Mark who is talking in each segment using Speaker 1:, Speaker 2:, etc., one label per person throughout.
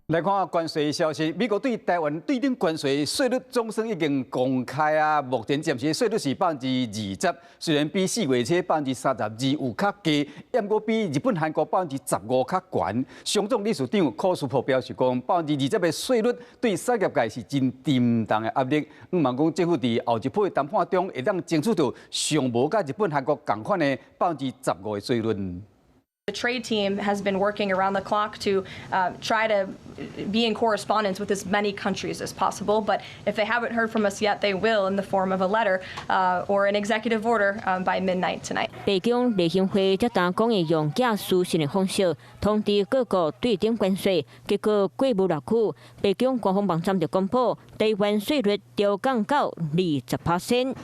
Speaker 1: 來看關稅消息，美國對台灣對等關稅稅率總算已經公開啊！目前暫時稅率是20%，雖然比4月初32%有較低，毋過比日本、韓國15%較懸。商總理事長柯斯普表示講，二十的稅率對產業界是真沉重的壓力。向望講政府佇後一波的談判中，會當爭取著上無佮日本、韓國仝款的15%的稅率。
Speaker 2: The trade team has been working around the clock to try to be in correspondence with as many countries as possible. But if they haven't heard from us yet, they will in the form of a letter or an executive order by midnight tonight.
Speaker 3: 白宮例行會才當講會用寄書信的方式通知各國對等關稅，結果過無偌久，白宮官方網站就公布台灣稅率調降到20%。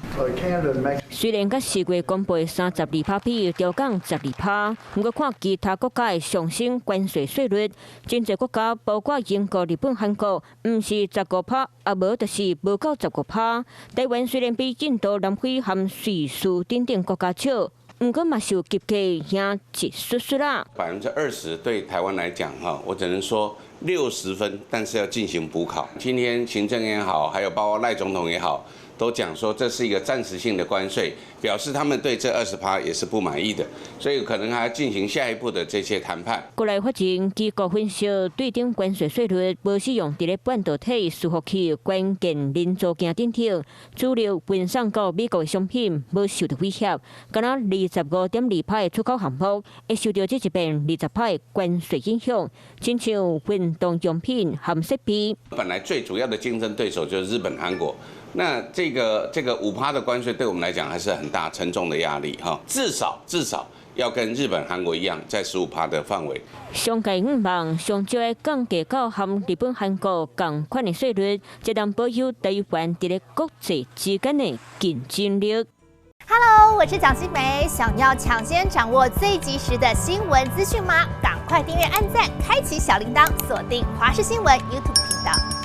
Speaker 3: 雖然佮4月公布的32趴比調降12趴，毋過看其他國家的上升關稅稅率，真濟國家包括英國、日本、韓國，毋是十五趴，啊無就是無夠十五趴。台灣雖然比印度、南非和瑞士等等國家少，毋過嘛受急價影一絲絲啦。
Speaker 4: 20%對台灣來講，哈，我只能說60分，但是要進行補考。今天行政院也好，還有包括賴總統也好，都講說這是一個暫時性的關稅，表示他們對這20趴也是不滿意的，所以可能還要進行下一步的這些談判。
Speaker 3: 國內法人機構分析，對等關稅稅率無使用佇咧半導體、伺服器、關鍵零組件等等，主力運送到美國的商品無受著威脅，敢若25.2趴的出口項目會受著這一遍二十趴的關稅影響，親像運動用品和設備。
Speaker 4: 本來最主要的競爭對手就是日本、韓國。那這個5趴的關稅對我們來講還是很大沉重的壓力哈，至少至少要跟日本、韓國一樣，在15趴的範圍。
Speaker 3: 上屆五萬上少會降低到和日本、韓國仝款的稅率，才能保有台灣佇咧國際之間的競爭力。
Speaker 5: Hello，我是蔣新梅，想要搶先掌握最及時的新聞資訊嗎？趕快訂閱、按讚、開啟小鈴鐺，鎖定華視新聞 YouTube 頻道。